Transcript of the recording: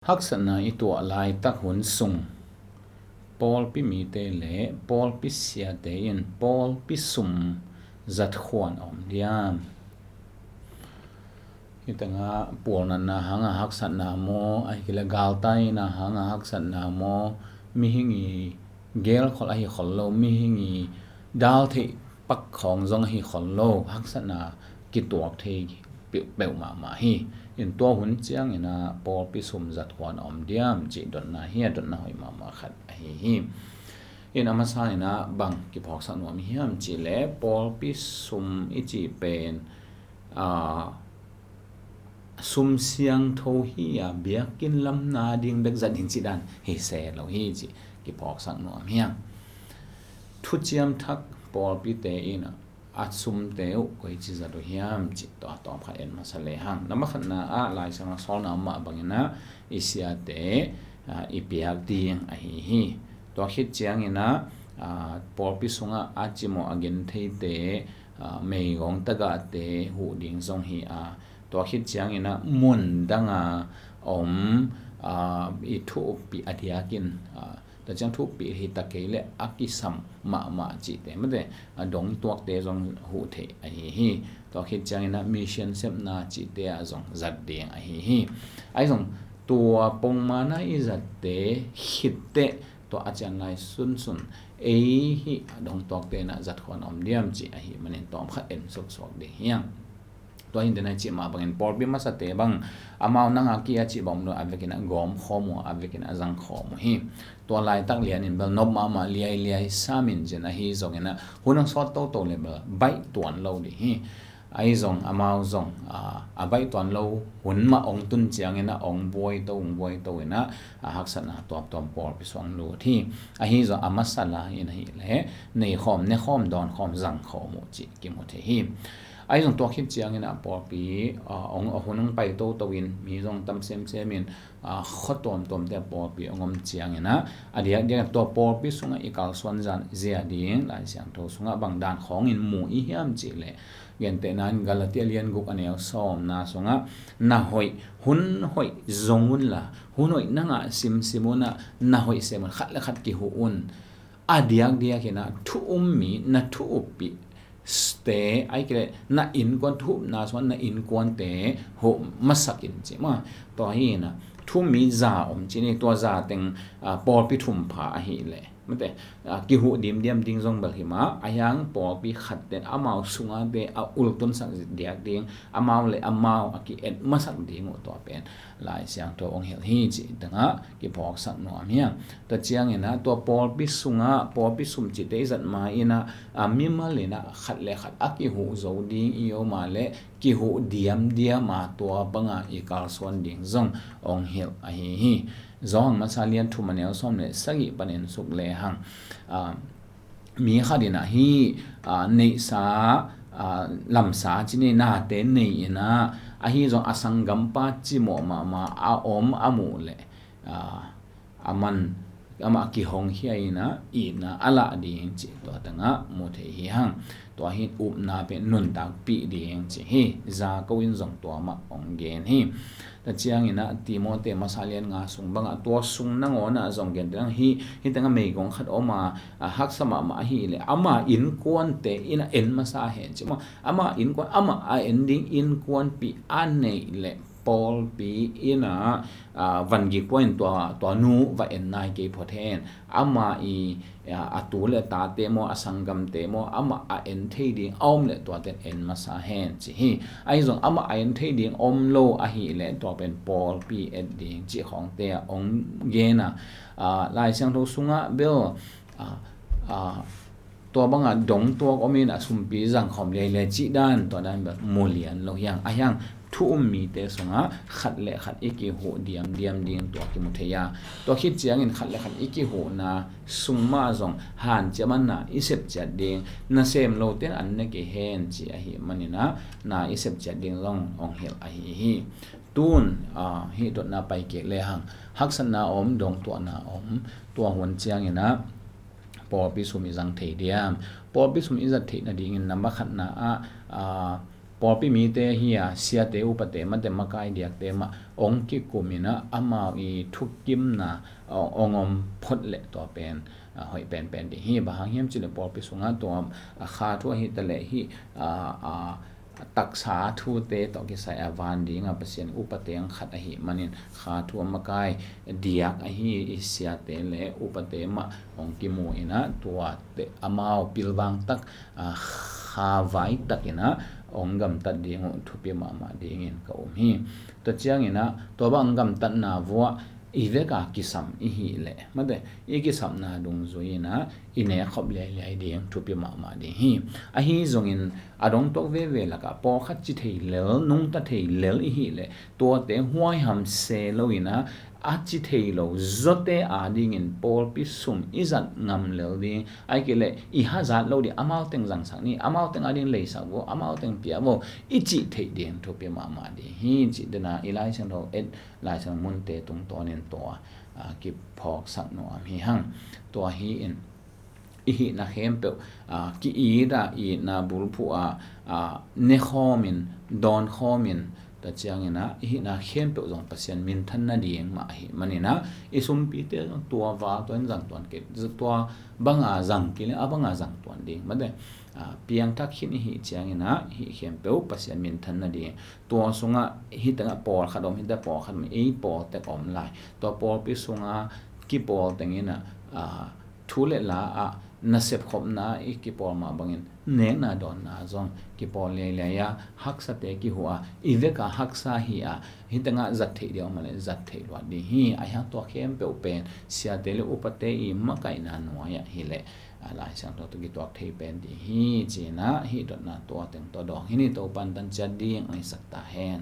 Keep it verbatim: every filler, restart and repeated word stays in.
Haksatna i tuah laitak hun sung pawlpi mite le pawlpi siate in pawlpi sum zatkhuan a om diam? Hi tengah pualnatna hanga haksatna maw, ahi kei leh galtaina hanga haksatna maw, mihing i gelkhol ahi khol lo, mihing i dal theih pak khawng zong ahi khol lo, haksatna kituak thei peuhpeuh mahmah hi. In tua hun ciangin ah pawlpi sum zatkhuan a om diam cih dotna hi a, dotna hoih mahmah khat ahi hi. In a masa in ah bang kiphawksak nuam hiam cih leh pawlpi sum i cih pen, aa, sum siangtho hi a, biakinn lamna ding bek zat ding cih dan hi se lo hi cih kiphawksak nuam hiam. Thuciam thak pawlpite in a sumte uh koici zat uh hiam cih tua tawmkhat en masa lehang. Number khatna ah Lai Siangtho sawlna mah bangin ah i siate, aa, i piak ding ahi hi. Tua khit ciangin ah, aa, pawlpi sungah a cimawh a gentheite, aa, meigong tagahte huh ding zong hi a, tua khit ciangin ah mun danga om, aa, i thu uppih a diakin, aa, tua ciang thu uppih hi ta kei leh a kisam mahmah cihte mate, a dongtuakte zong huh theih ahi hi. Tua khit ciangin ah mission sepna cihte ah zong zat ding ahi hi. Ahi zong tua pongmana i zatte khitteh tua a cian lai sunsun ei hih a dongtuakte in ah zatkhuan a om diam cih ahi manin tawmkhat en suksuak ding hiang. Tua hi in tena i cih mah bangin pawlpi masate bang amau nanga ki a cih bang om lo a vekin a gawm khawm uh a vekin a zang khawm uh hi. Tua laitak lianin bel nop mahmah liailiai samin cin ahi zongin ah hun hong sawt toto le bel baih tuan lo ding hi. Ahi zong amau zong, aa, a baih tuan lo hun mah ong tun ciangin ah ong buai to, ong buai to in ah, a haksatna tuamtuam pawlpi sung lut hi. Ahi zong a masa lai in ahih leh nei khawm, ne khawm, dawn khawm, zang khawm uh cih kimu thei hi. Ahi zong tua khit ciangin ah pawlpi, aa, ong, a hun ong pai toto in mi zong tam semsem in, aa, khua tuamtuamte a pawlpi ong om ciangin ah a diakdiak tua pawlpi sungah i kalsuan zia ding Lai Siangtho sungah bang dan khawngin mu i hiam cih leh, gentehna in Galatia lian guk a neu sawmna sungah na hoih, hun hoih zong unla, hun hoih na ngah simsim un ah na hoih sem un, khat le khat kihuh un. A diakdiak in ah thu um mi na thu uppih te, ahi kei leh na innkuan thu upna sungah na innkuante huh masak in ci mah. Tua hi in ah thu um mi za om ci ni, tua za teng, aa, pawlpi thum pha ahih leh mate, aa, kihuh dimdiam ding zong bel hi mah, a hiang pawlpi khat ten amau sungate a ultunsak diak ding, amau le amau a ki-et masak ding uh tua pen Lai Siangtho ong hilh hi cih tengah kiphawksak nuam hiang. Tua ciangin ah tua pawlpi sungah pawlpi sum cihte i zat ma in ah, a mimal in ah khat le khat a kihuh zo ding i om a leh kihuh diamdiam a tua banga i kalsuan ding zong ong hilh ahi hi. Zawhang masa lian thum a neu sawm le sagih panin suk lehang, aa, mi khat in ah hih, aa, neihsa, aa, lamsa ci ni nate nei in ah, ahi zong a sanggampa cimawh mahmah a om a muh leh, aa, a man amah kihong khia in ah itna a lah ding cih tua tengah mu thei hi hang. Tua hi in upna pen nuntakpih ding cih hi. Jakob in zong tua mah ong gen hi. Tua ciangin ah Timoti masa lian nga sung bangah tua sung nangawn ah zong gen teng hi, hi tengah meigong khat om a, a haksa mahmah ahih leh ama innkuante in ah en masa hen ci maw. Ama innkuan, amah a en ding innkuanpih a neih leh pawlpi in ah, aa, van gik pua in tua, tua nu va en nai kei phot hen. Ama i, aa, a tu le a tate maw, a sanggamte maw, amah a en thei ding a om leh tuate en masa hen ci hi. Ahi zong amah a en thei ding om lo ahih leh tua pen pawlpi et ding cih khawngte ah ong gen a, aa, Lai Siangtho sungah bel, aa, aa, tua banga dongtuak om in a sumpi zangkhawm liailiai cih dan tua dan bel mu lian lo hiang. A hiang thu um mite sungah khat le khat i kihuh diamdiam ding tua kimu thei a, tua khit ciangin khat le khat i kihuhna sung mah zong hanciam a na i sepciat ding, nasem lote in an ne kei hen ci ahih manin ah na i sepciat ding zong ong hilh ahi hi. Tun, aa, hih dotna pai kik lehang haksatna om, dongtuahna om, tua hun ciangin ah pawlpi sum i zang thei diam? Pawlpi sum i zat theih nadingin number khatna ah, aa, pawlpi mite hi a, siate, upate, mate, makai diakte mah ong kikum in ah amau i thukimna ong om phot leh tua pen hoih penpen ding hi. Bang hang hiam cih leh pawlpi sungah tua kha thu ahi ta leh hih taksa thute tawh kisai a van ding a Pasian upate ang khat ahih manin kha thu a makai diak ahi i siate le upate mah ong kimu in ah tuate amau pilvang tak, kha vai tak in ah ong gamtat ding uh thupi mahmah dingin ka um hi. Tua ciangin ah tua bang gamtatna vuah i vek a kisam i hih leh, mate, i kisapna dungzui in ah i nekkhop liailiai ding thupi mahmah ding hi. Ahi zongin a dongtuak veve lakah pawlkhat ci thei lel, nungta thei lel i hih leh tuate huaiham se lo in ah a ci thei lo zawte adingin pawlpi sung i zat ngam lel ding, ahih kei leh i hazat lo ding, amau teng zangsak ni, amau teng ading leisak vo, amau teng pia vo i cih theih ding thupi mahmah ding hi. Cih dena i Lai Siangtho et, Lai Siangtho munte tungtawnin tua kiphawksak nuam hi hang. Tua hi in i hihna khempeuh ki-it a, itna bulphuh a, nekhawmin, dawnkhawmin, tua ciangin ah i hihna khempeuh zong Pasian minthan nading mah ahih manin ah i sumpite zong tua val tua in zang tuan kei, tua banga zang kei le a banga zang tuan ding, mate, piangthak khin i hih ciangin ah hih khempeuh Pasian minthan nading. Tua sungah hih tengah pawlkhat om, hih tengah pawlkhat om, ei pawlte om lai. Tua pawlpi sunga kipawl tengin ah thu le la ah nasep khopna i kipawl mah bangin nekna dawnna zong kipawl liailiai a, haksate kihuh a, i vek a haksa hi a, hih tengah zat theih ding om a le zat theih luat ding hi. Ahi hang tua khempeuh pen siate le upate i makaihna nuai ah hi leh Lai Siangtho tawh kituak thei pen ding hi. Ci-in ah hih dotna tua teng tawh dawng hi ni. Topa'n tan ciat ding a ngetsak ta hen.